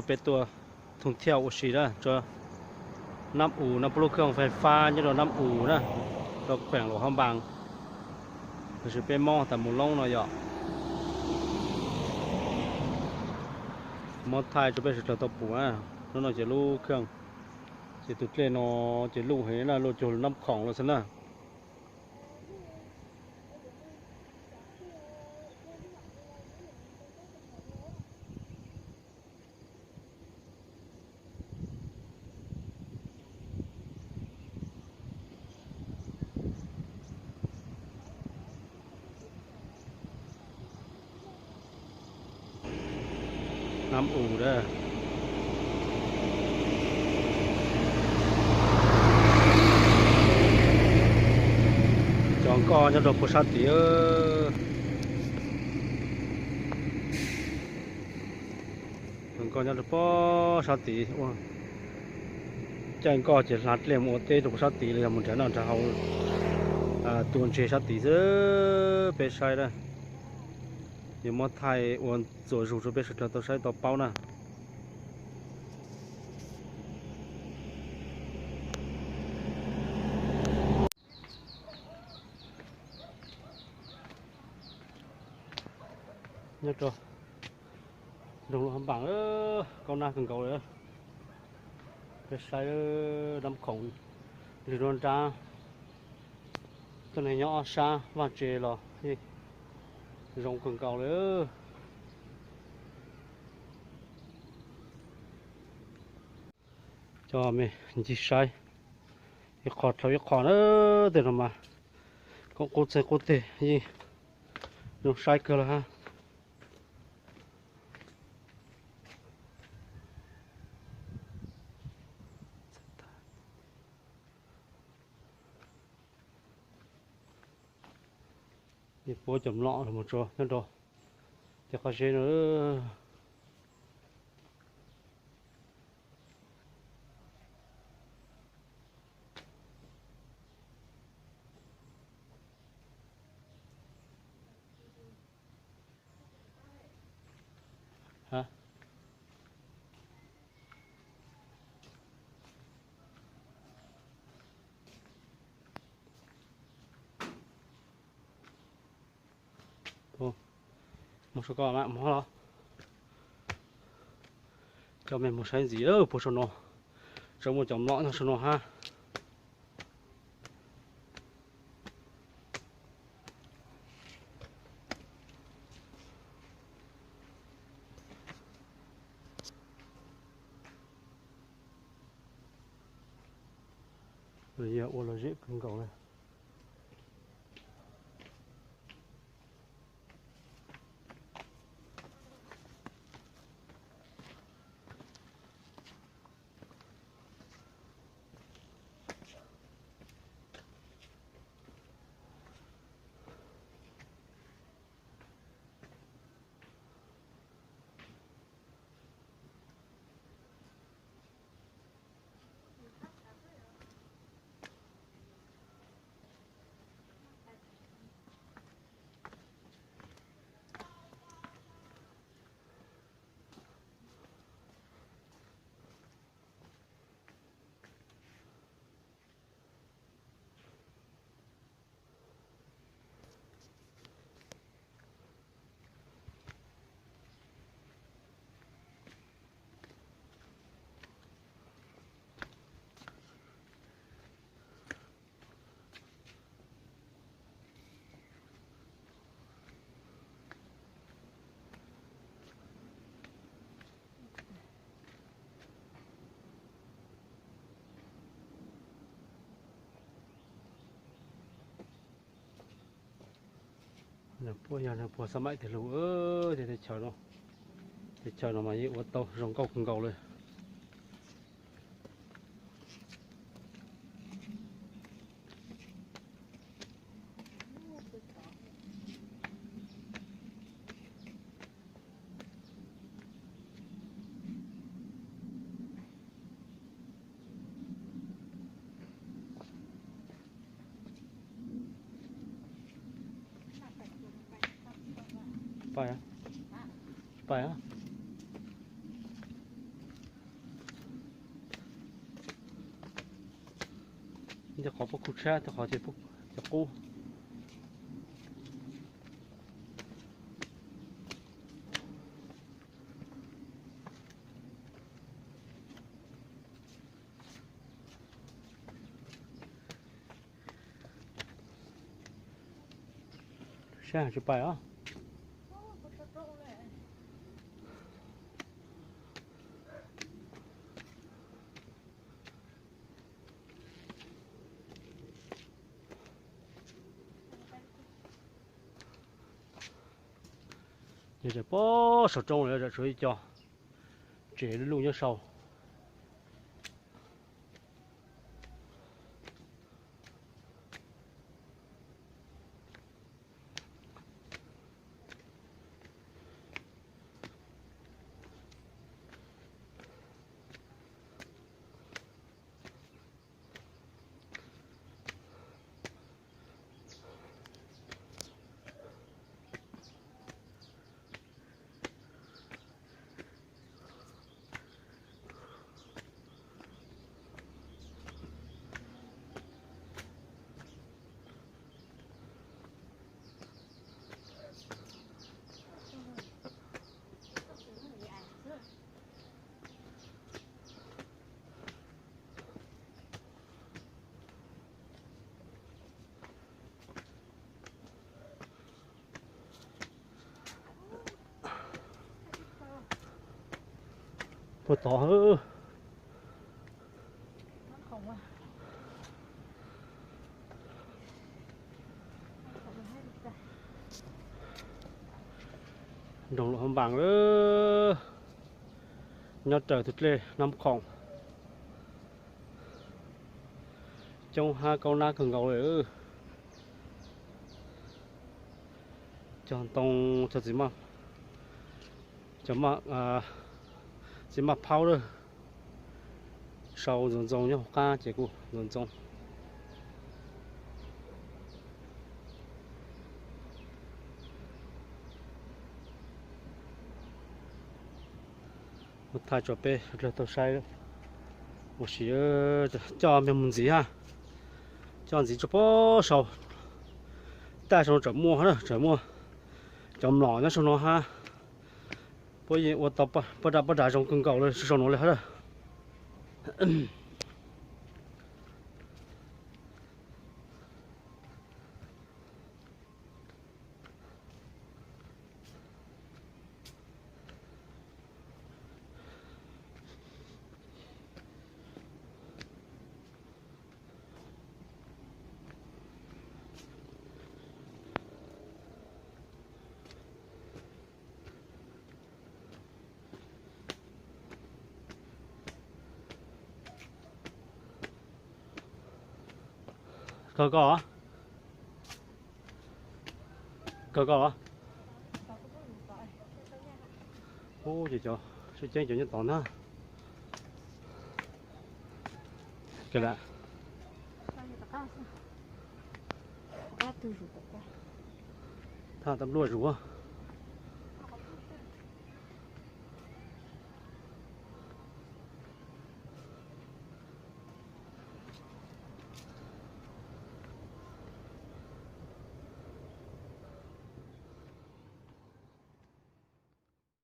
Peb tuaj thoob thiaj ua si na, rau Nab Us no, peb lub khw fais fab nyob rau Nab Us na, rau khueem Luam Hab Npaas, tab sis peb mob tas mus loob no yom. Muab thaij rau peb sawv daws tau pum na. Hnub no ces lub khw, ces tus dlej no ces luj heev na, luj cuag Nab Khoom lawm xwb na. Nab Us a. Cov nkoj nyob rau puag sab tid. Cov nkoj nyob rau puag sab tid ua, caij nkoj ces hla dlej mus ua teb rau puag sab tid los yog mus nrad no nrad hauv, tua ntses sab tid xwb. Peb saib na, yuav muab thaij ua txuas zus rau peb sawv daws tau saib tau paub na. Nyob rau nroog Luam Hab Npaas, kaub nab kawg nkaus li. Peb saib Nab Khoom, lwg nruab nrab, tuab neeg nyob ob sab vaj tse los zoo kawg nkaus li. Cov me ncig saib, ib qho dhau ib qho na, tej no mas koob qub txeeg qub teg yeej zoo saib kawg lawm hab. Puab cov mlom los mus tsuas nyob rau tej qab zeb no. Mus saib ko mas mus los. Coj mej mus saib ntxiv puag saum no, tseem muaj cov mlom nyob saum no hab. Yog ua lom zem kawg nkaus li. Puab yog puag xab maim teg lug, tej teb chaws no, teb chaws no mas yeej ua tau zoo nkauj kawg nkaus li. Pais, pais. Tej qhov pob kub tshab, tej qhov ces pob, cov qub. Sab tsis pais os. Ces pob saum roob lawm, tshuav ib co tsev luj luj nyob sau. Puag tod. Nroog Luam Phab Npas lawm, nyob raws tus dlej Nab Khoom. Coob hab kaub nab kawg nkaus li. Cog ntoo, cog txiv maj, cov maj, txiv maj phaub lawm. Sau ntxoov ntxoo nyob hauv qab ces kuj ntxoov ntxoo. Muab thaij tso peb sawv daws tau saib. Ua si, coj me mus ntxiv hab. Coj ntxiv tso pab saud. Tag saud no tseem muaj, tseem muaj cov mlom nyob saum no hab. Puab yeej ua tau paj daj paj daj zoo kawg nkaus li saum no li hab. Kawg koj, kawg koj los. Ub, ces cov sab ceeb cov nyob tod ntag. Thaj tab luaj zus.